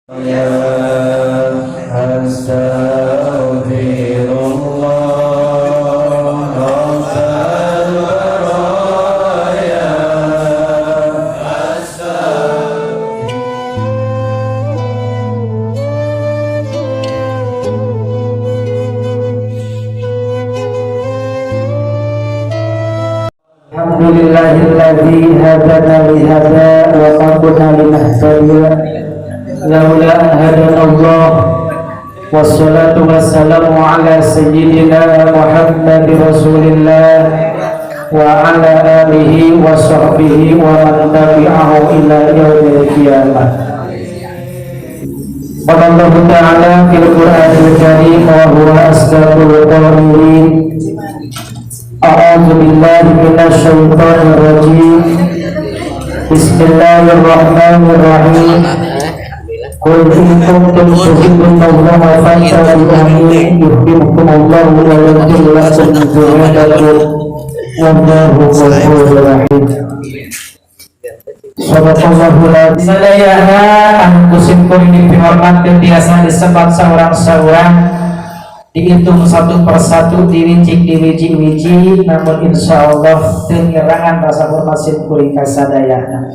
Ya astaghfirullah rabbal baraya. Alhamdulillahilladzi hadana li hadza wa ma kunna linahtadiya laula an hadana Allah. Wassalatu wassalamu ala sayyidina Muhammad Rasulillah wa ala alihi wa sahbihi wa man tabi'ahu ila yaumil qiyamah. Qala Allah Ta'ala fil Qur'anil Karim wa huwa asdaqul qailin. A'udzu billahi minasy syaithanir rajim. Bismillahirrahmanirrahim. Qul in kuntum tuhibbunallaha fattabi'uni yuhibbukumullahu wa yaghfir lakum dzunubakum wallahu ghafurur rahim. Sadaqallahul azim. Sadayana anu ku sim kuring dipihormat dan biasa disebat saurang-saurang, dihitung satu persatu, dirincik diwiji-wiji, namun insya Allah teu ngirangan rasa hormat sim kuring ka sadayana.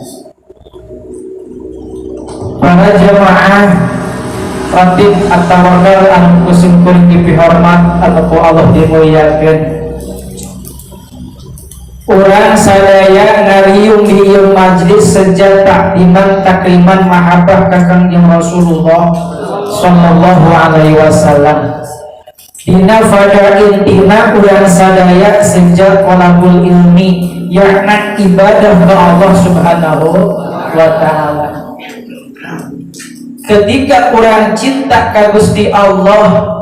Para jamaah ratib atau wakil anu ku sim kuring dipihormat atau ku Allah dimuliakeun, urang sadaya ngariung di ieu majlis sejak takdiman takriman mahabbah ka Kangjeng Rasulullah sallallahu alaihi wasallam. Dina pada intina urang sadaya sejak tholabul ilmi, yakna ibadah ke Allah Subhanahu wa Ta'ala. Ketika urang cinta ka Gusti Allah,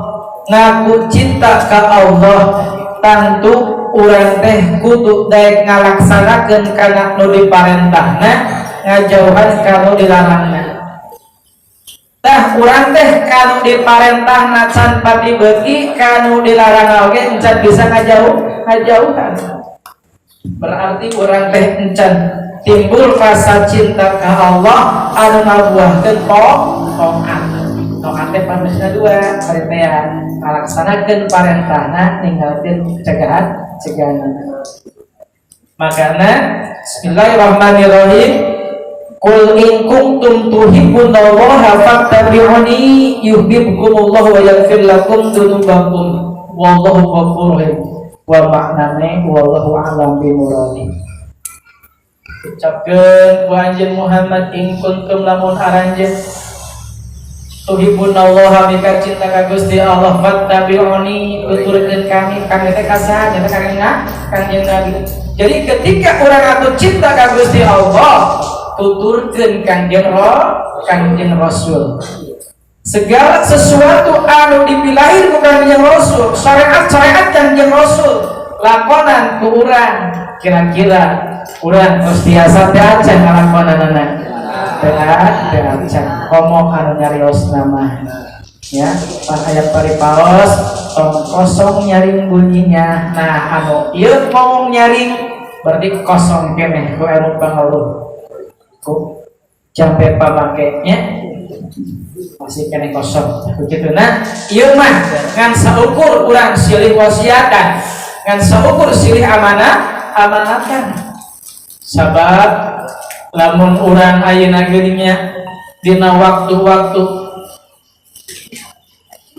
ngaku cinta ka Allah, tentu urang teh kudu daek ngalaksanakeun kana nu diparentahna, ngajauhan kanu dilarangna. Tah, urang teh kanu diparentahna can pati beuki, kanu dilarang oge encan bisa ngajauhan, berarti urang teh encan timbul rasa cinta ke Allah anu ngabuahkeun taat. Taat teh pamusna dua parentah, ngalaksanakeun parentahna, ninggalkeun cegahan cegahan. Makana bismillahirrahmanirrahim. Qul in kuntum tuhibbunallaha fattabi'uni yuhibbukumullahu wa yaghfir lakum dzunubakum wallahu ghafurur rahim. Wa maknane wallahu a'lam bimuradi. Ucapkeun ku anjeun Muhammad, in kuntum lamun aranjeun tuhibbunallaha mika cinta ka Gusti Allah, fattabi'uni tuturkeun kami. Kami teh ka saha? Nya teh Kangjeng Nabi. Jadi ketika urang ngaku cinta ka Gusti Allah, tuturkeun Kangjeng Rasul. Segala sesuatu anu dipilahir ku Kangjeng Rasul, syariat-syariat Kangjeng Rasul, lakonan ku urang. Kira-kira urang geus biasa teh acan ngalakonanana? Teu teu acan. Komo anu nyarios nama ya pan aya paripaos, tong kosong nyaring bunyinya. Nah, anu ieu ngomong nyaring berarti kosong keneh ku ilmu pangaruh ku jampe pamake nya masih keneh kosong begitu. Nah, ieu mah ngan saukur urang silih wasiatan, ngan saukur silih amanah amanatan. Sabab lamun urang ayeuna geuning dina waktu-waktu,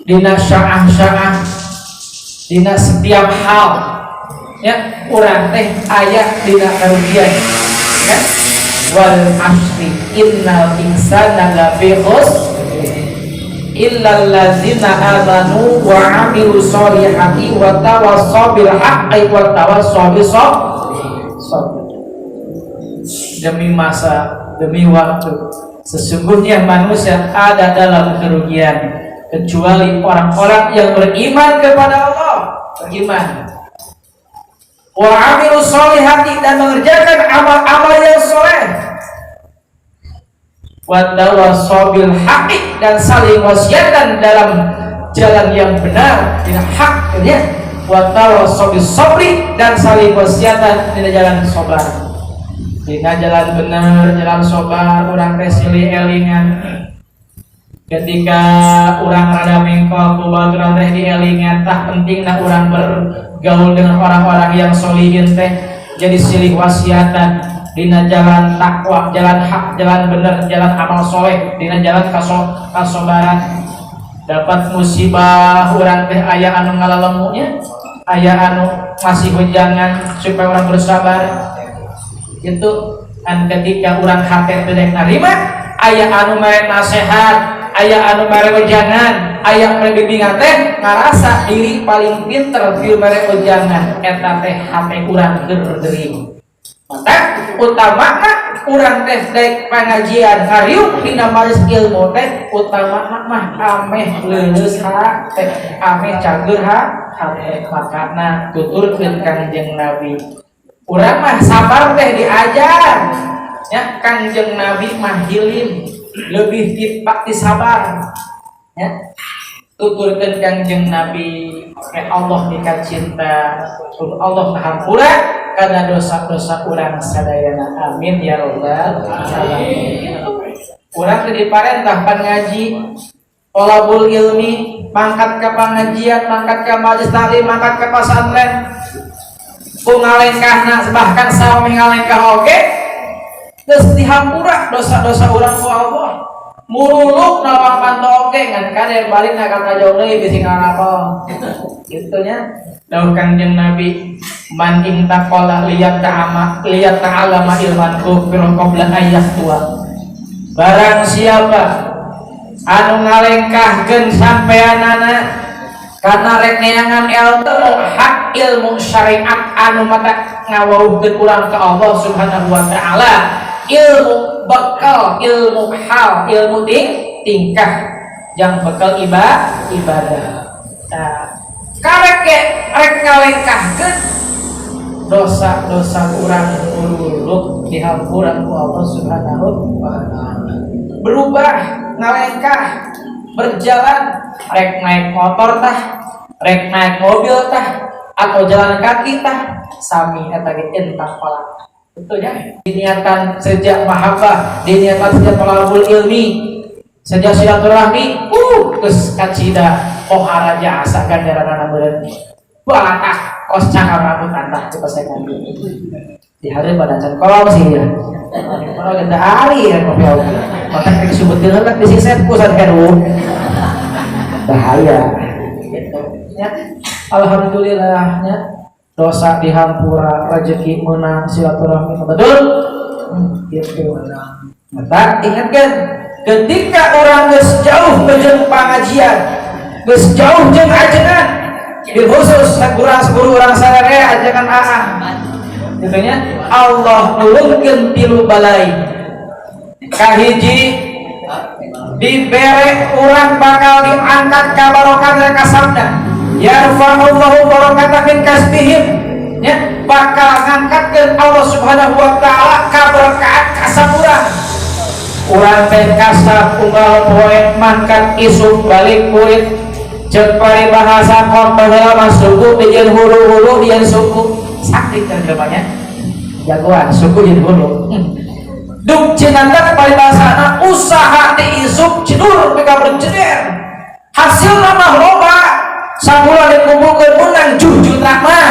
dina syaah-syaah, dina setiap hal ya, urang teh aya dina karugian ya. Wal asri innal insana lafi khusr illal ladzina amanu wa amilu sholihati wa tawassaw bil haqqi wa tawassaw bis sabr. Demi masa, demi waktu, sesungguhnya manusia ada dalam kerugian kecuali orang-orang yang beriman kepada Allah, beriman, wa amilu sholihati, dan mengerjakan amal-amal yang soleh, wa tawassaw bil haqqi, dan saling wasiatan dalam jalan yang benar, tidak hak ya, wa tawassaw bis sabri, dan saling wasiatan di jalan sabar. Dina jalan bener, jalan sobar, urang teh silih elingan. Ketika urang rada mengkol ku baturan teh dielingan, tah pentingna urang bergaul dengan orang-orang yang solihin teh, jadi silih wasiatan dina jalan takwa, jalan hak, jalan bener, jalan amal soleh, dina jalan kasobaran. Dapat musibah urang teh aya anu ngalalemunya, aya anu masih wejangan supaya urang bersabar. Itu kan ketika urang hate teu dek narima, aya anu mere nasihat, aya anu mere wejangan, aya mere bimbingan teh ngarasa diri paling pinter feel mere wejangan, eta teh hate urang keur gering. Maka utamana urang teh daek pengajian, ngariung dina majelis ilmu teh, utamana mah ameh leuleus hate, ameh cager hate. Makana tuturkeun Kangjeng Nabi, urang mah sabar teh diajar ya. Kangjeng Nabi mah hilim, lebih ti sabar ya. Tuturkeun Kangjeng Nabi ke Allah mika cinta, Allah ngahampura karena dosa-dosa urang sadayana. Amin ya robbal alamin. Urang teh diparentah pan ngaji, tolabul ilmi, mangkat ke pengajian, mangkat ke majelis taklim, mangkat ke pesantren, ku ngalengkahna, bahkan sami ngalengkah oge geus dihampura dosa-dosa urang ku Allah. Muruluk nawang panto oge, ngan kade balik na ka jauh deui bisi ngarapal kitu nya. Dawuh Kangjeng Nabi, man intaqala liyat ta'ama liyat ta'alama ilman ghufira qabla tua. Barang siapa anu ngalengkahkeun sampeanana karena rek neangan ilmu hak, ilmu syariat anu mata ngawauhkeun urang ka Allah Subhanahu wa taala, ilmu bekal, ilmu hal, ilmu tingkah yang bekal ibadah. Nah, karek ge rek ngalengkahkeun, dosa-dosa urang uruluk dihampura ku Allah Subhanahu wa taala. Berubah, ngalengkah, berjalan, rek naik motor tah, rek naik mobil tah, atau jalan kaki tah, sami eta ge intaqala. Itu ya. Diniatan sejak mahabbah, diniatan sejak tolabul ilmi, sejak silaturahmi, geus kacida pohara jasa ganjaranana meureun. Balatah kos cakar rambut antah kita saya. Di hari pada can kolom sih ya. Kalau genda hari ya kopi oke. Maka disebutkeun heula di sisep ku Heru. Bahaya. Gitu. Ya. Alhamdulillah ya. Dosa dihampura, rezeki menang, silaturahmi betul. Gitu. Maka ingatkan, ketika orang geus jauh jeung pengajian, geus jauh jeung ajengan, bil khusus kurang guru urang sararea ajengan AA. Gitu nya, Allah nurunkeun tilu balai. Kahiji, dibere urang bakal diangkat kabarokan dan kasabna. Yarfa'ullahu barakata min kasbihim ya, bakal ngangkatkeun Allah Subhanahu wa taala kaberkahan kasab urang. Urang teh kasab unggal poe, mangkat isuk balik kurit. Ceuk paribahasa kon baheula mah, suku dijieun hulu, hulu dijieun suku. Sakit kan depannya jagoan suku jeung hulu. Duk cinantak paribahasana, usaha di isuk cidur mika berjeder, hasilna mah loba, sabulan dikumpulkeun menang juta mah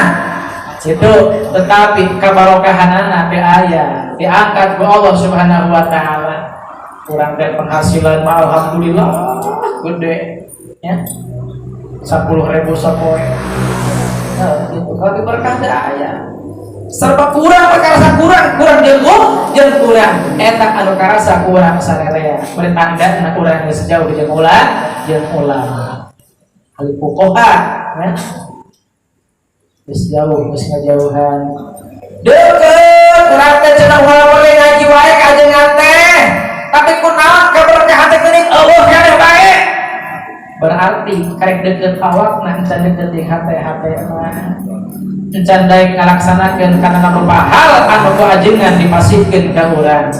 itu, tetapi kabarokahanana teu aya. Diangkat ku Allah Subhanahu wa taala. Kurang teh penghasilan mah alhamdulillah gede ya, 10.000 sapoe. Nah, gitu. Kalau berkah teu aya, serba kurang, perkara kurang, kurang jeung jeung kurang. Eta anu karasa kurang sarerea beri tanda na urang geus jauh jeung ulah, jeung ulama ahli fuqaha ya, geus jauh, geus ngajauhan. Deukeut urang teh cenah, ulah boleh ngaji wae ka ajengan teh, tapi kunaon kaberkahan teh geuning eueuh keneh bae? Berarti karek deukeut awakna encan deukeut di hate-hate mah, encan daek ngalaksanakeun kana rupa hal anu ku ajengan dipasihkeun ka urang,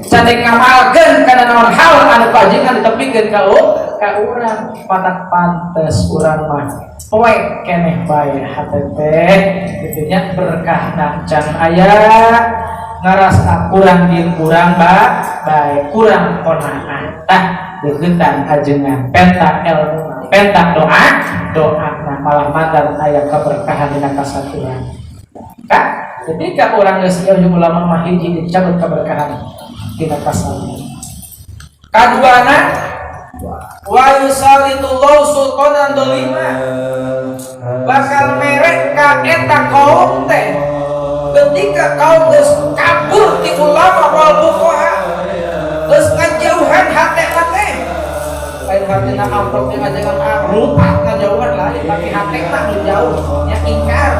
can daek ngamalkeun kana naon hal anu ku ajengan ditepikeun ka urang. Patak pantes urang mah poek keneh bae hate teh kitu nya, berkahna can aya. Ngarasa kurang jeung kurang ba baik, kurang qanaah. Tah, deuketan ajengan, penta ilmu, penta doa doa. Nah, malah mandan aya keberkahan dina kasatuan. Kak, ketika orang geus jauh jeung ulama mah, hiji, dicabut keberkahan dina kasatuan. Kaduana, wa yusallitullahu sultanan dolima, bakal merek ka eta kaum teh. Ketika kaum geus kabur ti ulama wal fuqaha, geus ngajauhan hate teh, lain hatina amplop yang ngajangan rupa ngajauhan, lain, tapi hate mah nu jauh nya, ingkar,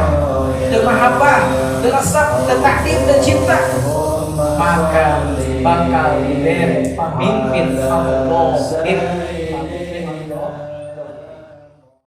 teu mahabbah, teu resep, teu takdim, teu cinta, maka bakal dibere pemimpin anu zalim.